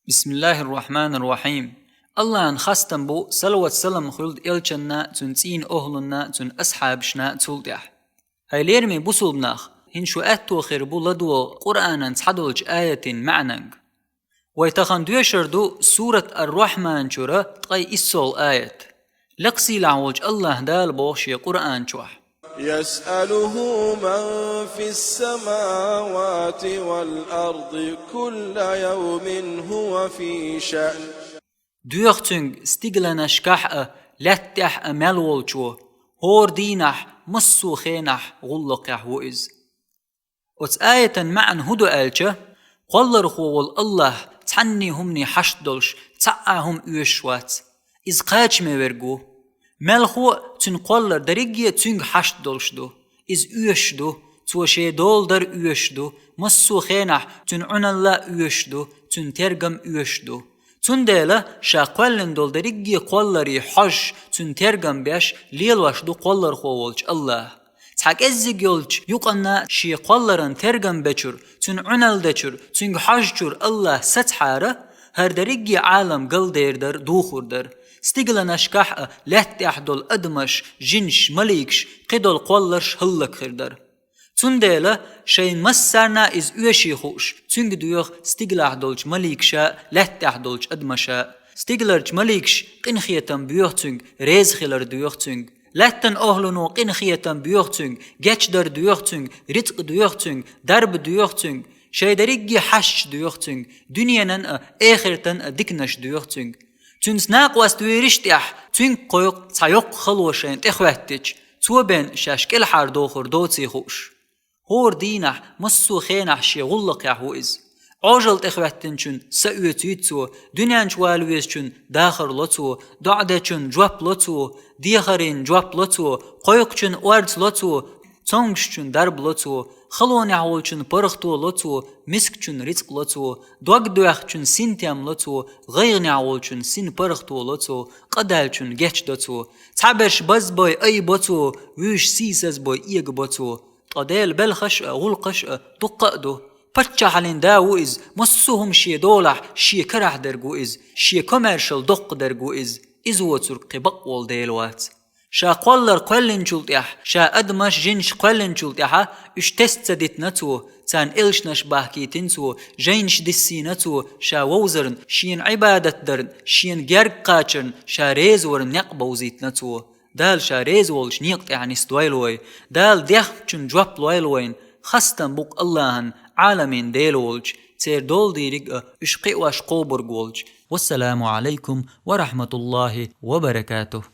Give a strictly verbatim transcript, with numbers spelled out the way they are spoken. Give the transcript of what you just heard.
Бисмиллахир-рахманир-рахим. Аллахьан хастам бу, салават-салам хуьлда элчанна, цуьнан цӀийнан охӀлунна, цуьнан асхьабашна цул тӀаьхьа. ХӀай лераме бусулба нах, хӀинца шу аьтто хир бу ладогӀа Къуръанан цхьадолчу аятийн маьӀнанга. Вай тахана доьшур ду сурат Ар-Рахьман чуьра ткъе иссалгӀа аят. Лекха сийлахь волчу Аллахь Дала боху Шен Къуръан чохь: يسأله من في السماوات والأرض كل يوم هو في شأن. Доьху Цуьнга стигланашкахь а, лаьттахь а мел волчо, хӀора дийнахь, массо а хенахь гӀуллакхехь ву Иза. Оцу аятан маьӀна хӀун ду аьлча, кхоллархо волу Аллахь цхьанний хӀуманний хьашт долуш, цхьа а хӀума оьшуш вац. Иза кхачаме верг ву. Мелхо а, цуьнан кхоллар дерриге а Цуьнга хьашт долуш ду. Иза оьшуш ду, Цо Шен дола дар оьшуш ду, массо а хенахь Цуьнан Ӏуналла а оьшуш ду, Цуьнан тергам а оьшуш ду. Цундела Ша кхоьллина долу дерриге а кхолларий хьожуш, Цуьнан тергам беш, лелош ду кхоллархо волчу Аллахь. Цхьа кӀеззиг йолчу юкъанна Шен кхолларан тергам бечуьра, Цуьнан Ӏуналла дечуьра, Цуьнга хьожучуьра Аллахь сацахьара, хӀара дерриге а Ӏалам галдер дара, духур дара. Стигланашкахь а, лаьттахь долу адамаш, жинаш, маликаш, кхидолу кхолларш хӀаллакьхир дара. Цундела шайна массарна а иза оьший хууш, Цуьнга доьху стиглахь долчу маликаша а, лаьттахь долчу адамаша а. Стигларчу маликаша къинхетам боьху Цуьнга, реза хилар доьху Цуьнга. Лаьттан охӀлуно къинхетам боьху Цуьнга, гечдар доьху Цуьнга, рицкъ доьху Цуьнга, дарба доьху Цуьнга, шайн дерриге а хьашташ доьху Цуьнга, дуьненан а, эхартан а диканаш доьху Цуьнга. Цуьнца накъост вийриш а тӀехь, Цуьнга кхойкху цхьа йоккха хало шайна тӀехӀоьттича, цо бен шаьш кӀелхьардохур доций хууш. ХӀора дийнахь, массо а хенахь Шен гӀуллакхехь ву Иза. Ӏожалла тӀехӀоьттинчун са оьцуьйту Цо, дуьнен чу вала везачун дахар ло Цо, доӀа дечун жоп ло Цо, дехарийн жоп ло Цо, кхойкхучун орца ло Цо, цомгушчун дарба ло Цо, халонехь волчун паргӀато ло Цо, мискачун рицкъ ло Цо, дог доьхначун синтем ло Цо, гӀайгӀанехь волчун син паргӀато ло Цо, къа даьллачун гечдо Цо. Цхьаберш базбой айбо Цо, вуьйш сийсазбой эгабо Цо. Ткъа Делан белхаш а, гӀуллакхаш а дуккха а ду. Паччахьаллин Да ву Иза, массо а хӀума Шен долахь, Шен карахь дерг ву Иза, Шен комаьршалла доккхадерг ву Иза. Иза воцург кхин бакъволу Дела вац. Ша кхоллар кхоьллинчул тӀаьхьа, Ша адамаш, жинаш кхоьллинчул тӀаьхьа, уьш тест ца дитина Цо, царна элчанаш бахкийтина Цо, жайнаш диссийна Цо, Ша вовзарна, Шена Ӏибадат дарна, Шена герга кхачарна, Ша реза варна некъ бовзийтина Цо. Дала Ша реза волчу некъа тӀехь нисдойла вай. Дала дехначун жоп лойла вайна. Хастам бу-кх Аллахьан, Ӏаламийн Дела волчу, церан дола дийриг а, уьш кхиош кхобург волчу. Вассаламу Ӏалайкум ва рахьматуллахӀи ва баракатухӀ.